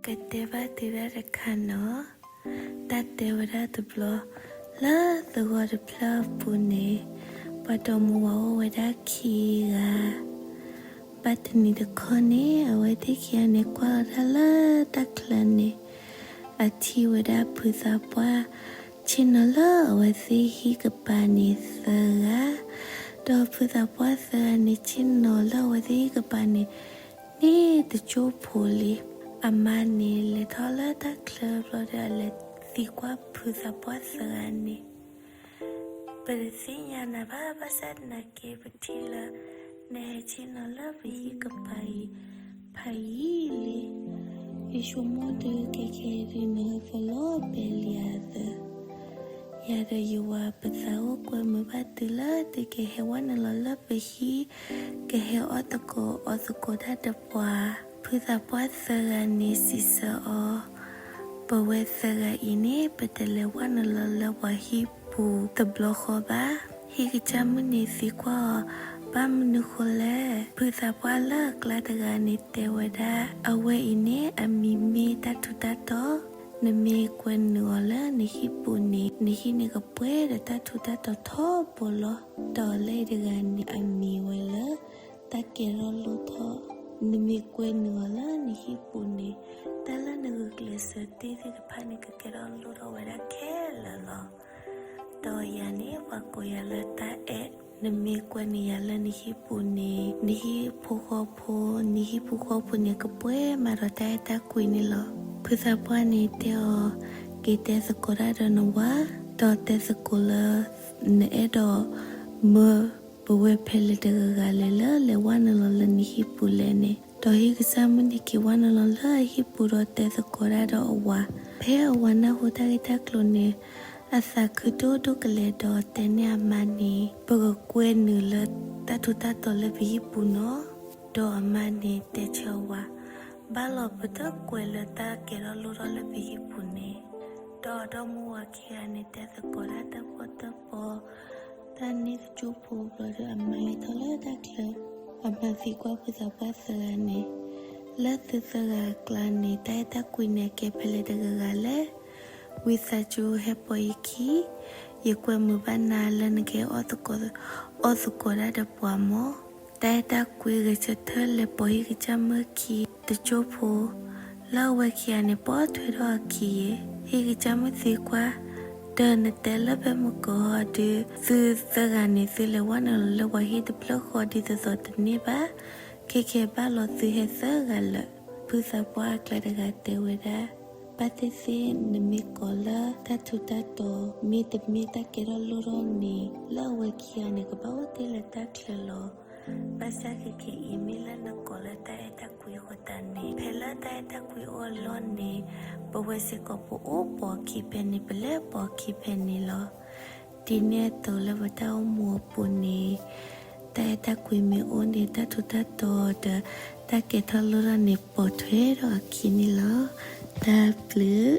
ကတဲဘၣ်သုဒၣ်တခါနီၤ, တၢ်တဲဝဲဒၣ်တဘျီ, လၢသဝီတဖျၢၣ်အပူၤန့ၣ်, ပှၤတီမူၤဝၤအိၣ်ဝဲဒၣ်ခံဂၤ, ဘၣ်တနံၤတခီန့ၣ် အဝဲသ့ၣ်ခံဂၤန့ၣ် ကွၢ်လီၤတၢ်လၢတၢ်ချၢန့ၣ်, အထံၣ်ဝဲဒၣ်ဖုသးပှၢ် ဆ့ၣ်နီၤလၢအဝဲသ့ၣ်ဟံၣ်ကပၤန့ၣ်သၢဂၤ, ဒီးဖုသးပှၢ်သၢဂၤန့ၣ် ဆ့ၣ်နီၤလၢအဝဲသ့ၣ်ဟံၣ်ကပၤန့ၣ် န့ၢ်တစိၢ်ဖိလံ. အမါန့ၣ် လဲၤထီၣ်လၢတၢ်ချၢဘျီဒီး အလဲၤသံကွၢ်ဖုသးပှၢ်သၢဂၤန့ၣ်, ပတသ့ၣ်ညါနၤဘၣ်, ဘၣ်ဆၣ်သနာ်က့ ပထံၣ်လၢ နဟဲဆ့ၣ်နီၤလၢပဟံၣ်ကပၤအံၤ ဖးယံာ်လံ. ယဆိကမိၣ်ဒုး ခဲခဲဒုး နဟၢဖၢလီၤပဲလံဧါသၢ ယၤဒီးယဝၤ ပသးအိၣ်ကွဲမုာ်ဘၣ်သုလၢ သုကဟဲဝဲနုာ်လီၤလၢပဟံၣ်, ကဟဲအီၣ်သကိးအီသကိးတၢ်ဒီးပှၤ. ဖုသးပှၢ်သၢဂၤန့ၣ်စံးဆၢအီၤ, ပဝဲသၢဂၤအံၤန့ၣ် ပတလဲၤဝဲနုာ်လီၤလၢပှၤဟံၣ်ပူၤတဘျီဃီဘၣ်. ဟံၣ်ကစၢ်မုၣ်န့ၣ်သံကွၢ်အီၤ, ဘၣ်မနုၤဃိလဲၣ်. ဖုသးပှၢ်လၢအကျါတဂၤန့ၣ်တဲဝဲဒၣ်, အဝဲအံၤန့ၣ် အမံၤမ့ၢ်တၢ်ထူးတၢ်တီၤ, နမ့ၢ်ကွဲနုာ်အီၤလၢနဟံၣ်ပူၤန့ၣ် နဟံၣ်န့ၣ်ကပှဲၤဒီးတၢ်ထူးတၢ်တီၤထီဘိလီၤ. ဒီးလၢအံၤတဂၤန့ၣ် အမံၤဝဲလၢ တၢ်ကဲထီၣ်လိၣ်ထီၣ်, နမ့ၢ်ကွဲနုာ်အီၤလၢနဟံၣ်ပူၤန့ၣ် တၢ်လၢနဂုာ်ကျဲးစၢးတ့ၢ်သ့ၣ်တဖၣ်န့ၣ် ကကဲထီၣ်လိၣ်ထီၣ်ဝဲဒၣ်ခဲလၢာ်လီၤ. ဒီးယၤန့ၣ် ပှၤကိးယၤလၢတၢ်အဲၣ်, နမ့ၢ်ကွဲနုာ်ယၤလၢနဟံၣ်ပူၤန့ၣ် နဟံၣ်ဖိဃီဖိ, နဟံၣ်ဖိဃီဖိန့ၣ် ကပှဲၤမးဒီးတၢ်အဲၣ်တၢ်ကွံန့ၣ်လီၤ. ဖုသးပှၢ်န့ၣ်တဲအီၤ, က့ၤတဲသကိးတၢ်ဒီးနဝၤ, ဒီးတဲသကိးလၢ နအဲၣ်ဒိးမၢပဝဲဖဲလဲၣ်တဂၤဂၤလဲၣ်လၢလဲၤဝဲနုာ်လီၤလၢနဟံၣ်ပူၤလဲၣ်န့ၣ်. ဒီးဟံၣ်ကစၢ်မုၣ်န့ၣ် က့ၤဝဲနုာ်လီၤလၢအဟံၣ်ပူၤဒီးတဲသကိးတၢ်ဒီးအဝၤ. ဖဲအဝၤနၢ်ဟူတၢ်ဂ့ၢ်တၢ်ကျိၤန့ၣ် အသးခုဒိၣ်ဒိၣ်ကလဲာ်ဒီးတဲန့ၢ်အမါန့ၣ်, ပကကွဲနုာ်လၢတၢ်ထူးတၢ်တီၤလၢပဟံၣ်ပူၤနီၤ. ဒီးအမါန့ၣ်တဲဆၢအဝၤ, ဘၣ်လီၤပတကွဲးလၢတၢ်ကဲထီၣ်လိၣ်ထီၣ်လၢပဟံၣ်ပူၤန့ၣ်. ဒီးဒီမါဝၤခံဂၤန့ၣ် တဲသကိးတၢ်တၢၣ်ပီၣ်တၢၣ်ပီ, တၢ်န့ၢ်တစိၢ်ဖိဘျီဒီး အမါလဲၤထီၣ်လၢတၢ်ချၢ, အမါသံကွၢ်ဖုသးပှၢ်သၢဂၤန့ၣ်, လၢသုသၢဂၤအကျါန့ၣ် တၢ်အဲၣ်တၢ်ကွံန့ၣ် အကဲဖဲလဲၣ်တဂၤဂၤလဲၣ်. ဝံသးစူၤဟဲပိာ်ယခံ, ယကွဲမုာ်ဘၣ်နၤလၢနကဟဲအီၣ်သကိး, အီၣ်သကိးတၢ်ဒီးပှၤမၢ်. တၢ်အဲၣ်တၢ်ကွံဂဲၤဆၢထၢၣ်လဲၤပိာ်ဟံၣ်ကစၢ်မုၣ်ခံတစိၢ်ဖိ, လၢအဝဲခံဂၤန့ၣ် ပိာ်ထွဲထီၣ်အခံယဲၢ်. ဟံၣ်ကစၢ်မုၣ်သံကွၢ်, ဒီးနတဲလၢဖဲမုၢ်ကီၢ်ဟီဒီး သုသၢဂၤန့ၣ် သုလဲၤဝဲနုာ်လီၤလၢပှၤဟံၣ်တဖျၢၣ်ဃီဒ်သိးသိးတန့ၢ်ဘၣ်. ခဲခဲဘၣ်လီၤသုဟဲသၢဂၤလၢာ်. ဖုသးပှၢ်အကျါတဂၤတဲဝဲဒၣ်, ဘၣ်သ့ၣ်သ့ၣ်နမ့ၢ်ကိးလၢတၢ်ထူးတၢ်တီၤ မ့တမ့ၢ်တၢ်ကဲထီၣ်လိၣ်ထီၣ်န့ၣ် လၢအဝဲခံဂၤန့ၣ် ကဘၣ်အိၣ်တ့ၢ်လၢတၢ်ချၢလီၤ. ဘၣ်ဆၣ်ခဲခဲအံၤ မ့ၢ်လၢနကိးလၢတၢ်အဲၣ်တၢ်ကွံအဃိသတးန့ၣ် ဖဲလၢတၢ်အဲၣ်တၢ်ကွံအိၣ်အလီၢ်န့ၣ် ပဝဲစ့ၢ်ကီးပအိၣ်ပိာ်ခံဖဲန့ၣ် ပလဲၤပိာ်ခံဖဲန့ၣ်လီၤ. ဒ်န့ၣ်အသိးလၢပတၢ်အိၣ်မူအပူၤန့ၣ် တၢ်အဲၣ်တၢ်ကွံမ့ၢ်အိၣ်န့ၣ် တၢ်ထူးတၢ်တီၤဒီး တၢ်ကဲထီၣ်လိၣ်ထီၣ်န့ၣ် ပိာ်ထွဲထီၣ်အခံန့ၣ်လီၤ. တၢ်ဘျုး